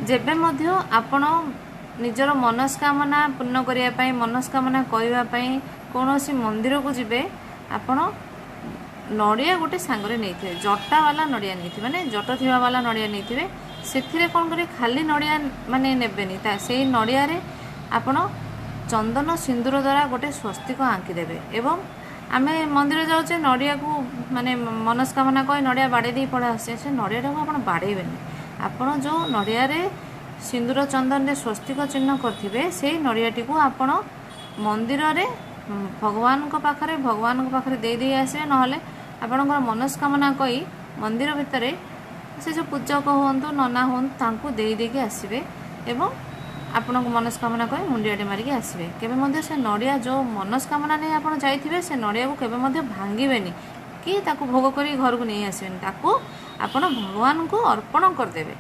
ଯେବେ ମଧ୍ୟ ଆପଣ ନିଜର ମନସ୍କାମନା ପୂର୍ଣ୍ଣ କରିବା ପାଇଁ, ମନସ୍କାମନା କରିବା ପାଇଁ କୌଣସି ମନ୍ଦିରକୁ ଯିବେ, ଆପଣ ନଡ଼ିଆ ଗୋଟେ ସାଙ୍ଗରେ ନେଇଥିବେ, ଜଟାବାଲା ନଡ଼ିଆ ନେଇଥିବେ, ମାନେ ଜଟ ଥିବା ବାଲା ନଡ଼ିଆ ନେଇଥିବେ। ସେଥିରେ କ'ଣ କରିବେ? ଖାଲି ନଡ଼ିଆ ମାନେ ନେବେନି, ତା ସେଇ ନଡ଼ିଆରେ ଆପଣ ଚନ୍ଦନ ସିନ୍ଦୁର ଦ୍ୱାରା ଗୋଟେ ସ୍ୱସ୍ତିକ ଆଙ୍କିଦେବେ। ଏବଂ ଆମେ ମନ୍ଦିର ଯାଉଛେ, ନଡ଼ିଆକୁ ମାନେ ମନସ୍କାମନା କହି ନଡ଼ିଆ ବାଡ଼େଇ ଦେଇ ପଳେଇ ଆସୁଛେ। ସେ ନଡ଼ିଆଟାକୁ ଆପଣ ବାଡ଼େଇବେନି। ଆପଣ ଯେଉଁ ନଡ଼ିଆରେ ସିନ୍ଦୁର ଚନ୍ଦନରେ ସ୍ୱସ୍ତିକ ଚିହ୍ନ କରିଥିବେ, ସେଇ ନଡ଼ିଆଟିକୁ ଆପଣ ମନ୍ଦିରରେ ଭଗବାନଙ୍କ ପାଖରେ ଦେଇ ଦେଇ ଆସିବେ। ନହେଲେ ଆପଣଙ୍କର ମନସ୍କାମନା କହି ମନ୍ଦିର ଭିତରେ ସେ ଯେଉଁ ପୂଜକ ହୁଅନ୍ତୁ, ନନା ହୁଅନ୍ତୁ, ତାଙ୍କୁ ଦେଇ ଦେଇକି ଆସିବେ ଏବଂ ଆପଣଙ୍କ ମନସ୍କାମନା କହି ମୁଣ୍ଡିଆଟେ ମାରିକି ଆସିବେ। କେବେ ମଧ୍ୟ ସେ ନଡ଼ିଆ, ଯେଉଁ ମନସ୍କାମନା ନେଇ ଆପଣ ଯାଇଥିବେ, ସେ ନଡ଼ିଆକୁ କେବେ ମଧ୍ୟ ଭାଙ୍ଗିବେନି କି ତାକୁ ଭୋଗ କରି ଘରକୁ ନେଇ ଆସିବେନି। ତାକୁ ଆପଣ ଭଗବାନଙ୍କୁ ଅର୍ପଣ କରିଦେବେ।